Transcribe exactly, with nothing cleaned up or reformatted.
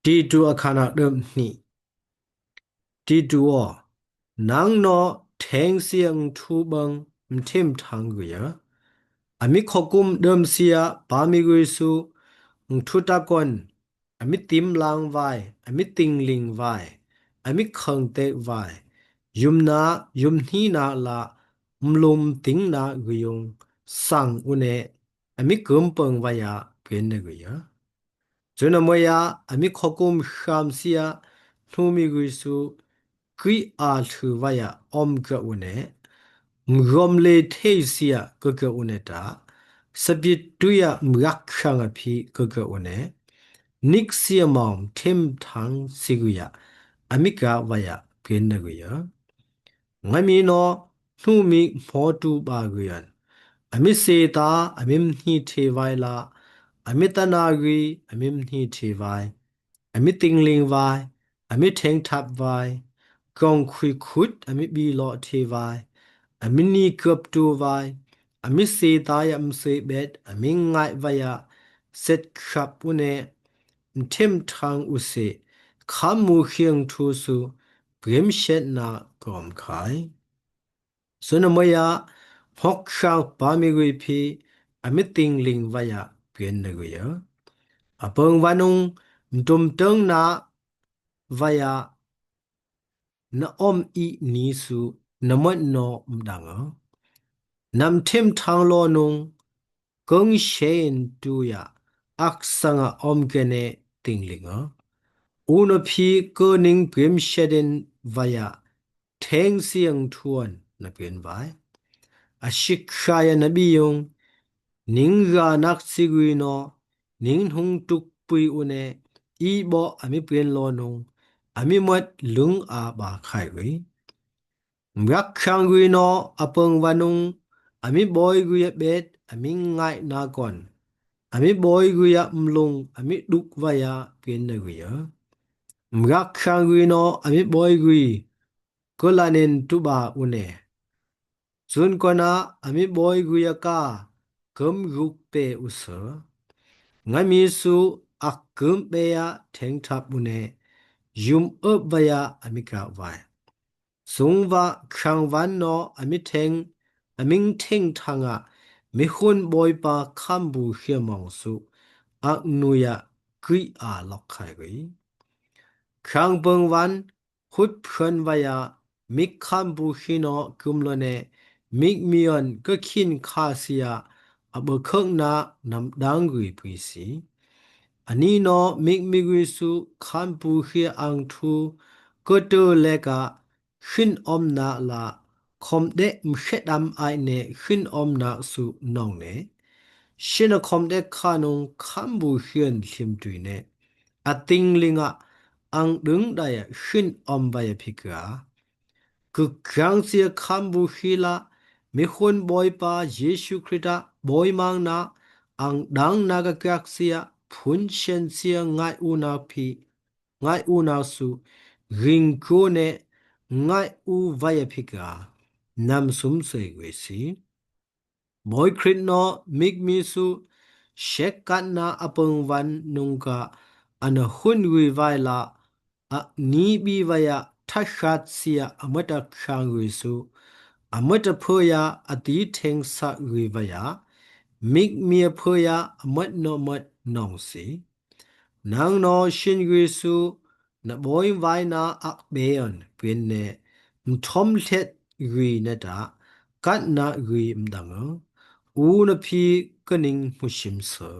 Titu akhan a døm hni. Titu aw, nang nô theng sia ng thu bang mthim thang gø ya. Ami khokum døm sia pa mi gø su ng thu takon, ami timlang vai, ami tingling vai, ami khangtek vai, yumna, yumhni na la, mlum ting na gø yung sang une, ami kømpang vai a pin na gø ya. Chuna maya ami khokum kham sia hnu mi gø su kri a thlu vai a om ka une, mgom le thei sia ka ka une ta, sapit tui a mrak khang a phi ka ka une, nik sia mong thim thang si gø ya, ami ka vai a pin na gø ya. Ngami nô hnu mi hmo tu ba gø yan. Ami seta, ami mhni the vai la, ami tana gø, ami mhni the vai, ami tingling vai, ami theng thap vai, kong khui khut, ami bi lo the vai, ami ni køp tu vai, ami seta ya mse bet, ami ngai vai a set khap une, mthim thang u se, kham mu khiang thu su, prim shet na kom khai. Suna maya, hmok khang pa mi gø phi, ami tingling vai a pin na gø ya. Apang vanung, mtum tang na vai a, na om i ni su, na mot nô mdang a. Nam thim thang lo nung, kong shen tu ya, ak sang a om kene tingling a. U nô phi kö ning prim shet in vai a, theng siang thuan na pin vai. A sik khaya na bi yung, ning ga nak si gø nô, ning hung tuk pui une, i bo ami pin lo nung, ami mot lung a ba khai gø. Mrak khang gø nô, apang vanung, ami boi gø ya bet, ami ngai na kon, ami boi gø ya mlung, ami duk vai a pin na gø ya. Mrak khang gø nô, ami boi gø, kö lanen tu ba une. Chun kona, ami boi gø ya ka, køm guk pe u sa. Ngami su, ak køm pe a, theng thap une, yum up vai a, ami ka vai. Sung va khang van nô, ami theng, ami theng thang a, mi hun boi pa kham bu khia mong su, ak nu ya, kri a lok khai gø. Khang pang van, hut phan vai a, mi kham bu khi nô, kum lo ne, mik mi on, ka khin kha sia, a ba khang na, nam dang gø pui si. Ani nô, mik mi gø su, kham bu khia ang thu, ka tø le ka, khin om na la, khom de mkhet am ai ne khin om na su nong ne. Sina khom de kha nung kham bu khian thim tui ne. A tingling a ang døng dai a khin om vai a phi ka. Kuk khang sia kham bu khi la, mi hun boi pa Jesu Krista boi mang na, ang dang na ka kak sia, phun shen sia ngai u na phi, ngai u na su, ging ko ne, ngai u vai a phi ka, nam sum se gø si. Boi Krist nô, mik mi su, shek kat na apang van nung ka, ana hun gø vai la, a ni bi vai a, tha khat sia, a mata khang gø su, a mata pho ya, a ti theng sa gø vai a, mik mi a pho ya, a mat nô mat nong si. Nang nô shin gø su, na boi vai na ak be on, pin ne, mthom thet gø na ta, kat na gø mdang a, u na phi ka ning mu shim sa.